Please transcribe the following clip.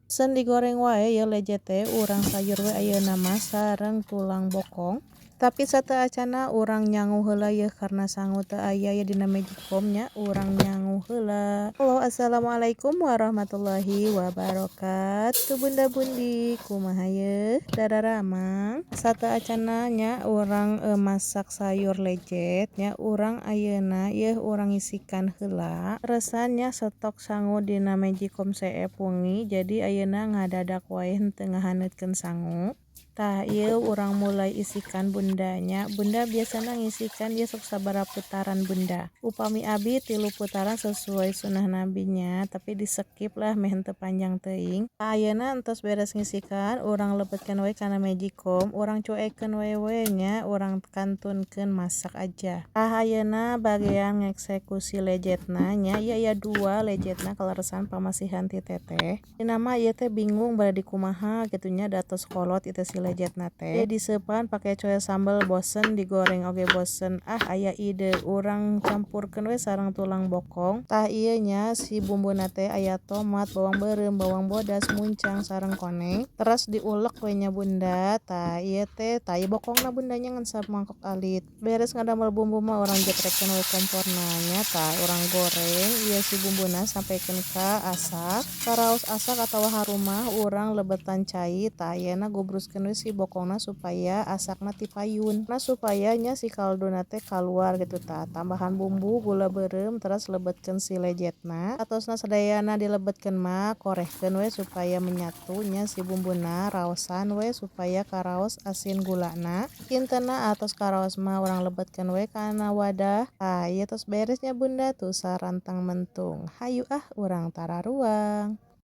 Sen digoreng wae ya lejet teh, urang sayur we ayeuna mah sareng tulang bokong. Tapi sateuacanna urang nyangu heula yeuh, karena sangu teu aya ya dina magicom nya, urang nyangu heula. Halo, assalamualaikum warahmatullahi wabarakatuh, bunda bundi. Kumaha yeuh, dararamang? Sateuacanna nya urang masak sayur lejet nya, urang ayeuna yeuh urang ngisikan heula. Resan nya stok sangu dina magicom seep wengi, jadi ayeuna ngadadak wae, henteu ngahaneutkeun sangu. Tah, ieu urang mulai isikan, bunda nya. Bunda biasana ngisikan ieu sok sabaraha putaran, bunda? Upami abi tilu putaran sesuai sunnah Nabi nya, tapi di skip lah meh henteu panjang teuing. Ayeuna entos beres ngisikan, urang lebetkeun we kana magicom, urang cuekeun we we nya, urang kantunkeun masak aja. Tah, ayeuna bagian ngeksekusi lejetna nya. Ieu aya dua lejetna, kaleresan pamasihan ti teteh. Dina mah ieu teh bingung bade dikumaha kitu nya, da tos kolot ieu teh si lejetna teh. Diseupan pake coel sambel bosen, digoreng oge bosen. Ah, aya ide, urang campurkeun we sareng tulang bokong. Tah, ieu nya si bumbuna teh aya tomat, bawang beureum, bawang bodas, muncang sareng koneng. Teras diulek we nya, bunda. Tah, ieu teh, tah, ieu bokongna, bunda nya, ngan samangkok alit. Beres ngadamel bumbu mah urang jetrekeun we komporna nya. Tah, urang goreng ieu si bumbuna sampikeun ka asak. Karaos asak atawa harum mah urang lebetan cai. Tah, ayeuna gubruskeun we si bokongna supaya asakna tipayun. Nah, supaya nya si kalduna teh kaluar gitu. Tah, tambahan bumbu gula beureum, terus lebetkeun si lejetna. Atosna sadayana dilebetkeun mah korehkeun we supaya menyatu nya si bumbuna, raosan we supaya karaos asin gulana. Kintenna atos karaos mah urang lebetkeun we kana wadah. Tah, ieu tos beres nya, bunda, tuh sarantang mentung. Hayu ah, urang tararuang.